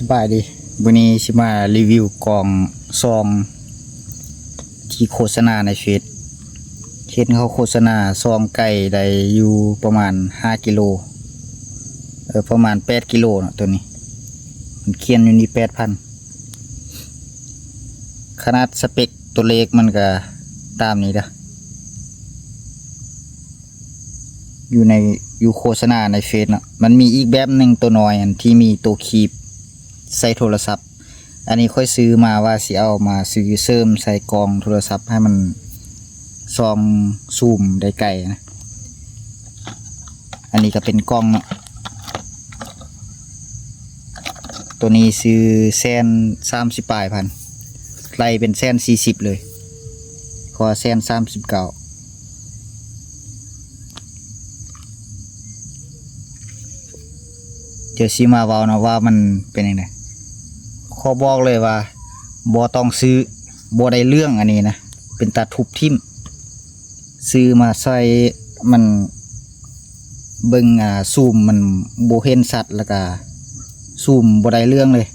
ສະບາຍດີ ມື້ນີ້ຊິມາຣີວິວກ້ອງສ່ອງທີ່ໂຄສະນາໃນເຟສ. ເຫັນເຂົາໂຄສະນາສ່ອງໄກໄດ້ຢູ່ປະມານຫ້າກິໂລ ເອີ ປະມານແປດກິໂລເນາະ ໂຕນີ້ ມັນຂຽນຢູ່ນີ້ແປດພັນ. ຂະໜາດສະເປັກຕົວເລກມັນກະຕາມນີ້ເດີ ຢູ່ໃນ ຢູ່ໂຄສະນາໃນເຟສເນາະ. ມັນມີອີກແບບໜຶ່ງ ໂຕນ້ອຍ ອັນທີ່ມີໂຕຄີບໃສ່ໂທລະສັບ. ອັນນີ້ຂ້ອຍຊື້ມາວ່າຊິເອົາມາຊື້ເສີມໃສ່ກ້ອງໂທລະສັບ ໃຫ້ມັນສ່ອງຊູມໄດ້ໄກນະ. ອັນນີ້ກະເປັນກ້ອງເນາະ ໂຕນີ້ຊື້ແສນສາມສິບປາຍພັນ ໄລ່ເປັນແສນສີ່ສິບເລີຍ ເພາະວ່າແສນສາມສິບເກົ້າ. ດຽວຊິມາເວົ້າເນາະວ່າມັນເປັນຈັ່ງໃດ. ຂໍບອກເລີຍວ່າບໍ່ຕ້ອງຊື້ ບໍ່ໄດ້ເລື່ອງອັນນີ້ນະ ເປັນຕາທຸບຖິ້ມ. ຊື້ມາໃສ່ມັນເບິ່ງ ອ່າ ຊູມມັນບໍ່ເຫັນຊັດ ແລ້ວກະຊູມບໍ່ໄດ້ເລື່ອງເລີຍ.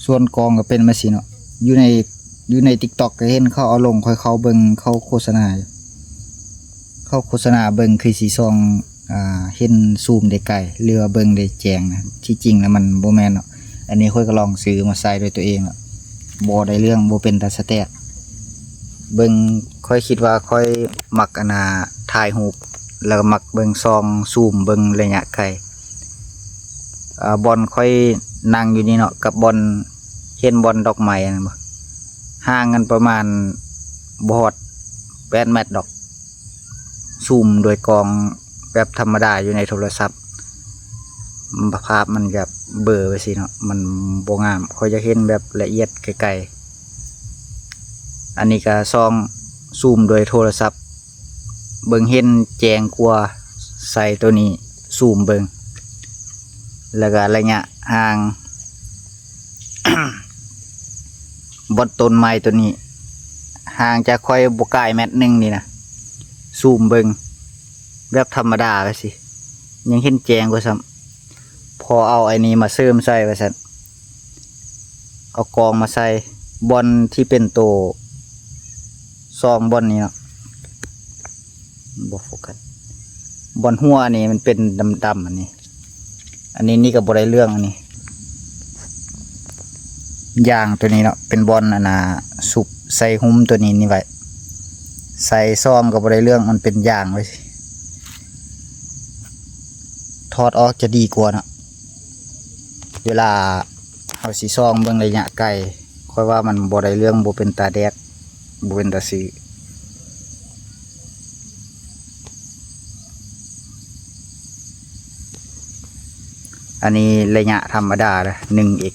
ສ່ວນກ້ອງກະເປັນມາຊີ້ເນາະ ຢູ່ໃນ ຢູ່ໃນຕິກຕັອກກະເຫັນເຂົາເອົາລົງ ຂ້ອຍເຂົ້າເບິ່ງ ເຂົາໂຄສະນາຢູ່ ເຂົາໂຄສະນາເບິ່ງຄືຊິສ່ອງ ອ່າ ເຫັນຊູມໄດ້ໄກ ຫຼືວ່າເບິ່ງໄດ້ແຈ້ງນະ. ທີ່ຈິງລະມັນບໍ່ແມ່ນເນາະ. ອັນນີ້ຂ້ອຍກະລອງຊື້ມາໃຊ້ດ້ວຍຕົວເອງລະ ບໍ່ໄດ້ເລື່ອງ ບໍ່ເປັນຕາສະແຕກ. ເບິ່ງ ຂ້ອຍຄິດວ່າຂ້ອຍມັກອັນນ່າ ຖ່າຍຮູບ ແລ້ວກະມັກເບິ່ງສ່ອງ ຊູມເບິ່ງໄລຍະໄກ. ອ່າ ບ່ອນຂ້ອຍນັ່ງຢູ່ນີ້ເນາະ ກັບບ່ອນ ເຫັນບ່ອນດອກໄມ້ຫັ້ນບໍ່ ຫ່າງກັນປະມານບໍ່ຮອດແປດແມັດດອກ. ຊູມໂດຍກ້ອງແບບທຳມະດາຢູ່ໃນໂທລະສັບ ພາບມັນກະເບີໄປຊີ້ເນາະ ມັນບໍ່ງາມ. ຂ້ອຍຢາກເຫັນແບບລະອຽດໄກໆ. ອັນນີ້ກະສ່ອງ ຊູມໂດຍໂທລະສັບ ເບິ່ງເຫັນແຈ້ງກວ່າ ໃສ່ໂຕນີ້ ຊູມເບິ່ງ ແລ້ວກະໄລຍະຫ່າງ ບ່ອນຕົ້ນໄມ້ໂຕນີ້ ຫ່າງຈາກຂ້ອຍບໍ່ກາຍແມັດໜຶ່ງນີ້ນະ. ຊູມເບິ່ງແບບທຳມະດາໄປຊີ້ ຍັງເຫັນແຈ້ງກວ່າຊ້ຳ. ພໍເອົາອັນນີ້ມາເສີມໃສ່ວ່າຊັ້ນ ເອົາກ້ອງມາໃສ່ບ່ອນທີ່ເປັນໂຕສອງບ່ອນນີ້ເນາະ ບໍ່ໂຟກັດ. ບ່ອນຫົວນີ້ມັນເປັນດຳໆ ອັນນີ້ ອັນນີ້ນີ້ກະບໍ່ໄດ້ເລື່ອງ. ອັນນີ້ຢາງໂຕນີ້ເນາະ ເປັນບ່ອນອັນນ່າ ຊຸບໃສ່ຫຸ້ມໂຕນີ້ນີ້ໄວ້ ໃສ່ຊ່ອງກະບໍ່ໄດ້ເລື່ອງ ມັນເປັນຢາງໄວ້. ຖອດອອກຈະດີກວ່າເນາະ ເວລາເຮົາຊິສ່ອງເບິ່ງໄລຍະໄກ ຂ້ອຍວ່າມັນບໍ່ໄດ້ເລື່ອງ ບໍ່ເປັນຕາແດກ ບໍ່ເປັນຕາຊື້. ອັນນີ້ໄລຍະທຳມະດາເດີ ໜຶ່ງເອັກ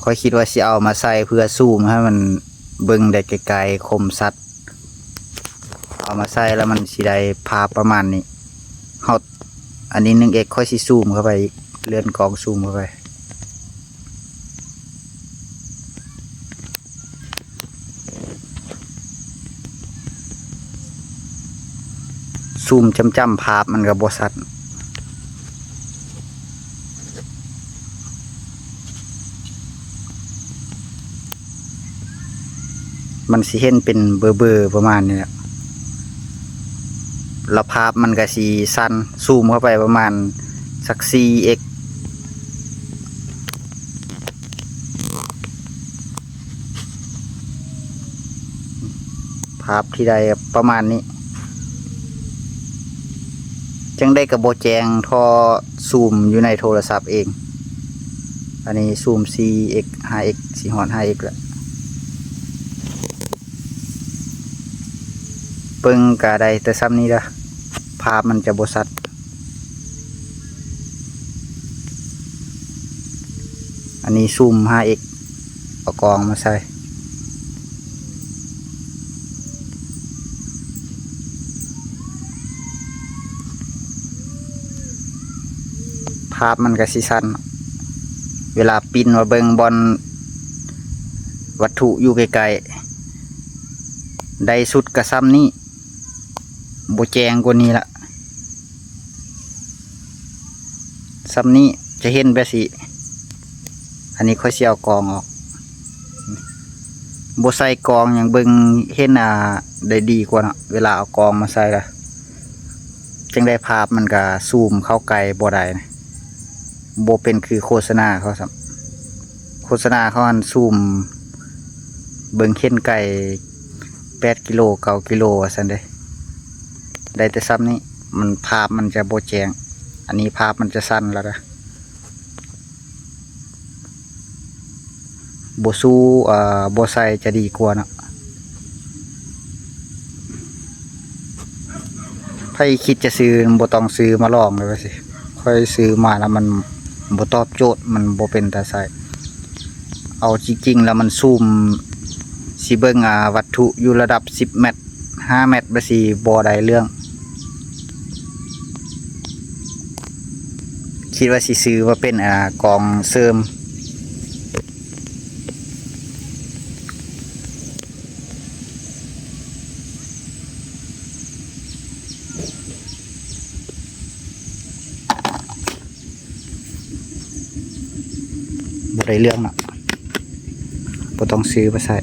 ຂ້ອຍຄິດວ່າຊິເອົາມາໃສ່ເພື່ອຊູມໃຫ້ມັນເບິ່ງໄດ້ໄກໆ ຄົມຊັດ. ເອົາມາໃສ່ແລ້ວມັນຊິໄດ້ພາບປະມານນີ້. ເຮົາ ອັນນີ້ໜຶ່ງເອັກ ຂ້ອຍຊິຊູມເຂົ້າໄປອີກ ເລື່ອນກ້ອງຊູມເຂົ້າໄປ. ຊູມຈ້ຳໆ ພາບມັນກະບໍ່ຊັດ. ມັນຊິເຫັນເປັນເບີໆ ປະມານນີ້ແຫຼະ ແລ້ວພາບມັນກະຊິສັ້ນ. ຊູມເຂົ້າໄປປະມານສັກສີ່ເອັກ ພາບທີ່ໄດ້ປະມານນີ້ ຈັ່ງໃດກະບໍ່ແຈ້ງທໍ່ຊູມຢູ່ໃນໂທລະສັບເອງ. ອັນນີ້ຊູມສີ່ເອັກ ຫ້າເອັກ ຊິຮອດຫ້າເອັກແລ້ວ. ເບິ່ງກະໄດ້ແຕ່ຊ່ຳນີ້ເດີ ພາບມັນຈະບໍ່ຊັດ. ອັນນີ້ຊູມຫ້າເອັກ ເອົາກ້ອງມາໃສ່ ພາບມັນກະຊິສັ້ນ. ເວລາປິ່ນມາເບິ່ງບ່ອນວັດຖຸຢູ່ໃກ້ໆ ໄດ້ສຸດກະຊ່ຳນີ້ ບໍ່ແຈ້ງກວ່ານີ້ລະ. ສ່ຳນີ້ ຈະເຫັນແບບຊີ້. ອັນນີ້ຂ້ອຍຊິເອົາກອງອອກ ບໍ່ໃສ່ກອງຫຍັງ ເບິ່ງເຫັນ ອ່າ ໄດ້ດີກວ່າເນາະ ເວລາເອົາກອງມາໃສ່ລະ ຈັ່ງໃດພາບມັນກະຊູມເຂົ້າໃກ້ບໍ່ໄດ້ນະ ບໍ່ເປັນຄືໂຄສະນາເຂົາຊ້ຳ. ໂຄສະນາເຂົາຫັ້ນຊູມເບິ່ງເຫັນໄກແປດກິໂລ ເກົ້າກິໂລ ວ່າຊັ້ນເດ້. ໄດ້ແຕ່ສ່ຳນີ້ ມັນ ພາບມັນຈະບໍ່ແຈ້ງ ອັນນີ້ພາບມັນຈະສັ້ນແລ້ວນະ. ບໍ່ສູ້ ເອີ ບໍ່ໃສ່ຈະດີກວ່າເນາະ. ໃຜຄິດຈະຊື້ ບໍ່ຕ້ອງຊື້ມາລອງເລີຍວ່າຊີ້. ຂ້ອຍຊື້ມາແລ້ວມັນບໍ່ຕອບໂຈດ ມັນບໍ່ເປັນຕາໃຊ້. ເອົາຈິງໆ ແລ້ວມັນຊູມ ຊິເບິ່ງ ອ່າ ວັດຖຸຢູ່ລະດັບສິບແມັດ ຫ້າແມັດ ແບບຊີ້ບໍ່ໄດ້ເລື່ອງ. ຄິດວ່າຊິຊື້ມາເປັນ ອ່າ ກອງເສີມ. ບໍ່ໄດ້ເລື່ອງເນາະ ບໍ່ຕ້ອງຊື້ມາໃສ່.